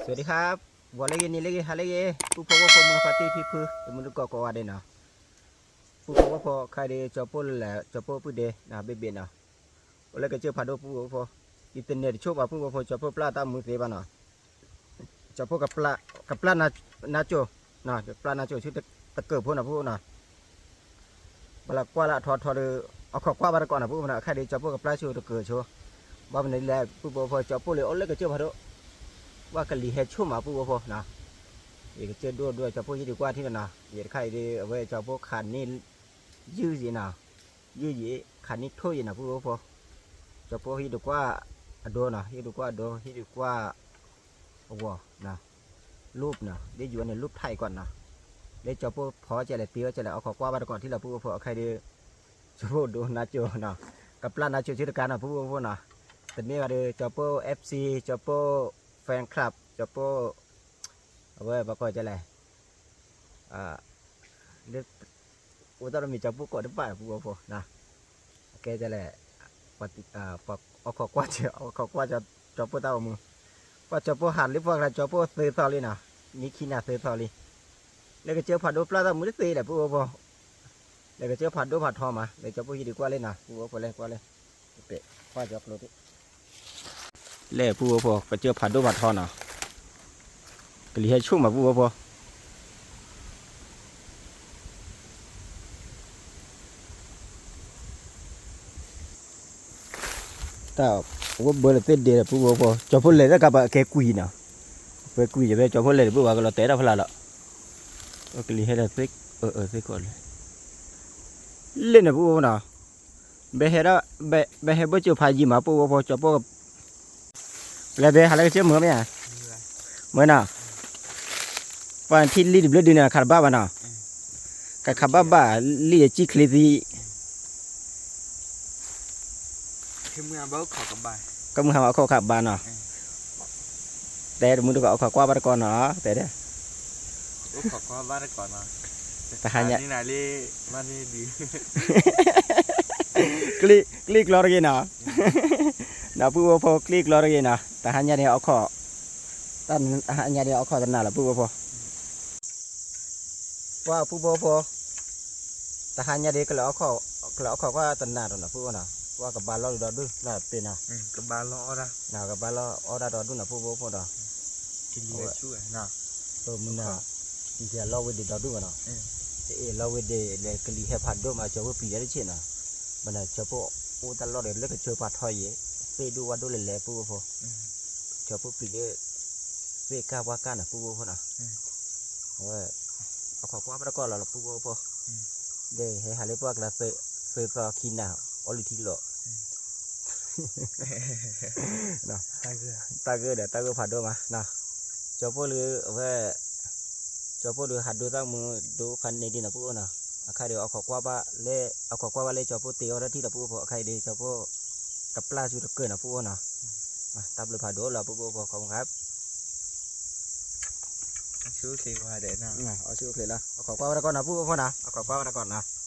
สวัสดีครับ ဂီၤလၢအဂ့ၤ နံၤလၢအဂ့ၤ ဟါလၢအဂ့ၤ ပုၢ်ဖိဝဲၢ်ဖိ မုၢ်ဖါတံၢ်ဖံဖု တမုၢ်တကိးကိးဂၤဒဲးနီၤ, ပုၢ်ဖိဝဲၢ်ဖိ ခဲအံၤဒီး ကၠီပိၢ်လၢ ကၠီပိၢ်ပုၢ်ဒ့ ဘ့ၣ်ဘ့ၣ်နီၤ, အိၣ်လၢကစၢၢ်ဖးဒိၣ် ပုၢ်ဖိဝဲၢ်ဖိ, ယတနဲၣ်တဆိဘၣ် ပုၢ်ဖိဝဲၢ်ဖိ ကၠီပိၢ်ပျၢ်တၢ်မူသ့ဘၣ်နီၤ, ကၠီပိၢ်ကပျၢ် ကပျၢ်နါကၠိ, ကပျၢ်နါကၠိဆူတကၢၢ်ဖိနီၤ ပုၢ်ဖိနီၤ ပှၤလၢကွၢ်လၢအထီထီဒီး အခီၣ်ကွၢ်ဘၣ်တကိးနီၤ ပုၢ်ဖိနီၤ, ခဲအံၤဒီး ကၠီပိၢ်ကပျၢ်ဆူတကၢၢ်ဆိ, ဘၣ်မနုၤလဲၣ် ပုၢ်ဖိဝဲၢ်ဖိ ကၠီပိၢ်လၢအိၣ်လၢကစၢၢ်ဖးဒိၣ်, ပှၤကလံၤဟဲဆိမး ပုၢ်ဖိဝဲၢ်ဖိနီၤ, ယကစၢၢ်ဒိၣ်ဒိၣ် ကၠီပိၢ်ဟံးဒံးကွၢ်ထံနီၤနီၤ, ယတခါအံၤဒီး အဝဲကၠီပိၢ်ခးန့ၢ် ယုၢ်ယံၤနီၤ, ယုၢ်ယံၤ ခးန့ၢ်ထိၣ်ယံၤနီၤ ပုၢ်ဖိဝဲၢ်ဖိ, ကၠီပိၢ်ဟံးဒံးကွၢ်အဒိနီၤ, ဟံးဒံးကွၢ်အဒိ ဟံးဒံးကွၢ်အဂီၢ်နီၤ, လူပ်နီၤ ဒ်ယိၤန့ၣ် လူပ်ထါအံၤကွၢ်နီၤ, လၢကၠီပိၢ်ဖီကဲလဲၣ် တ့ဝဲကဲလဲၣ် အခီၣ်ကွၢ်ဘၣ်တကိးထံလီၤ ပုၢ်ဖိဝဲၢ်ဖိ, ခဲအံၤဒီး ကၠီပိၢ်ဒိနါကၠိနီၤ, ကပျၢ်နါကၠိဆူတကၢၢ်နီၤ ပုၢ်ဖိဝဲၢ်ဖိနီၤ, တမ့ၢ်ဘၣ်ဒီး ကၠီပိၢ် FC ကၠီပိၢ် fan club ကၠီပိၢ် အဝဲပှၤကိးကဲလဲၣ် လၢ အိၣ်တၢ်တမံၤ ကၠီပိၢ်ကိးတဘၣ် ပုၢ်ဖိဝဲၢ်ဖိနီၤ, အကဲကဲလဲၣ် ပှၤ ပှၤအခီၣ်ကွၢ် အခီၣ်ကွၢ် ကၠီပိၢ်တၢ်အိၣ်မူ, ပှၤကၠီပိၢ်ဟးလၢပှၤကလၤ ကၠီပိၢ်သၢသီလံနီၤ, မံခံနၤသၢသီလံ, လၢကစၢၢ်ဖးဒိၣ်ပျၢ်တၢ်မူတသ့လဲၣ် ပုၢ်ဖိဝဲၢ်ဖိ, လၢကစၢၢ်ဖးဒိၣ်ဖးထီမး လၢကၠီပိၢ်ဟံးဒံးကွၢ်လံနီၤ ပုၢ်ဖိဝဲၢ်ဖိ လဲၤကွၢ်လံ, ပကွၢ်ကၠီကျိ လဲၣ် ပုၢ်ဖိ ကစၢၢ်ဖးဒိၣ်ဖးထီနီၤ, ကလံၤဟဲဆိမး ပုၢ်ဖိဝဲၢ်ဖိ, တၢ်ဝဲဘၢလၢသ့ၣ်ဒ့ဒီး ပုၢ်ဖိဝဲၢ်ဖိ ကၠီဖိလဲၤတၢ်ကပၤကဲကွံာ်နီၤ, ကဲကွံာ်ယဖဲကၠီဖိလဲၤဒီး ပုၢ်ဝဲၢ်ကလီၤတဲာ်တၢ်ဖျါလီၤ, ကလံၤဟဲဒီးသ့ၣ် အၢ သ့ၣ်ခိးလဲၣ်, လဲၣ်န့ၣ် ပုၢ်ဖိနီၤ, ဘဲဟဲဒၣ် ဘဲဟဲဘၢစၢၤဖးယံာ်မး ပုၢ်ဖိဝဲၢ်ဖိ ကၠီဖိ ပလဲၤဘဲဟးလၢကစၢၢ်မုာ်မ့ၢ်ဧါ, မ့ၢ်နီၤ, ပှၤထံၣ်လံတဘျုးဒုန့ၣ် ခးတဘၣ်ဘၣ်နီၤ, ကခးဘၣ်ဘၣ် လံယကံၣ်ချ့သံ, ကမုၢ်ဟါမးအခီၣ်ခးဘၣ်နီၤ, တဲတမုၢ်တကိး အခီၣ်ကွၢ်ဘၣ်တကိးနီၤ, တဲဒၣ် တဟါညါ ကျံၣ်ကျီတဂ့ၤနီၤ, နီၤ ပုၢ်ဖိဝဲၢ်ဖိ ကျံၣ်ကျီတဂ့ၤနီၤ, တဟါညါန့ၣ် အခီၣ် တဟါညါန့ၣ် အခီၣ်တနၢ်လီၤ ပုၢ်ဖိဝဲၢ်ဖိ, ပှၤပုၢ်ဖိဝဲၢ်ဖိ, တဟါညါဒ် ကလဲၤအခီၣ်ကွၢ်တနၢ်ဒီးနီၤ ပုၢ်ဖိနီၤ, ပှၤကဘါလီၢ်ဒီးဒူၣ်နီၤ ပ့ၤနီၤ, ကဘါလီၢ်အီၣ်တၢ်ဒီးဒူၣ်နီၤ ပုၢ်ဖိဝဲၢ်ဖိဒီး မုၢ်နၤ လီၢ်ဝ့ဒံးဒီးဒူၣ်ဘၣ်နီၤ, တအ့ၣ်လီၢ်ဝ့ဒံးလဲၤ ကလံၤဟဲဖးဒိၣ်မး ကၠီဖိပျံၤတၢ်တဆ့ၣ်နီၤ, ဘၣ်နီၤ ကၠီဖိအိၣ်တၢ်လီၢ်ဒီး လၢကစၢၢ်ပှၤထီယဲၢ် သ့ၣ်ဒိၣ်ဝၣ်ဒိၣ်လဲၤလဲၤ ပုၢ်ဖိဝဲၢ်ဖိ, ကၠီဖိပျံၤလၢ သ့ၣ်ကၢ်ပှၢ်ကၢ်နီၤ ပုၢ်ဖိဝဲၢ်ဖိနီၤ, အဝဲ အခီၣ်ကွၢ်ဘၣ်တကိးလီၤလီၤ ပုၢ်ဖိဝဲၢ်ဖိ, ဒီးဟဲဟးလၢပှၤကလၤ သၢသီခံနၤ အီလုၢ်ထံလီၤ တၢ်ဂ့ၢ်ဒီးတၢ်ဂ့ၢ်ဖးဒိၣ်မး, ကၠီဖိလၢအဝဲ ကၠီဖိဒီးဟးဒိတၢ်မူ ဒိဖးန့ၢ်ဒ်နီၤ ပုၢ်ဖိနီၤ, အခါဒီးအခီၣ်ကွၢ်ဘၣ်လၢ အခီၣ်ကွၢ်ဘၣ်လၢကၠီဖိတ့အီၣ်တၢ်ထံၣ်ဒီး ပုၢ်ဖိ အခါဒီးကၠီဖိ ကပျၢ်ဆူတကၢၢ်နီၤ ပုၢ်ဖိနီၤ, တၢ်ဘျုးဖးဒိၣ်လီၤ ပုၢ်ဖိ ခီမခါ အီၣ်ဆူၣ်အိၣ်ချ့လီၤ အခီၣ်ကွၢ်ဘၣ်တကိးနီၤ ပုၢ်ဖိနီၤ အခီၣ်ကွၢ်ဘၣ်တကိးနီၤ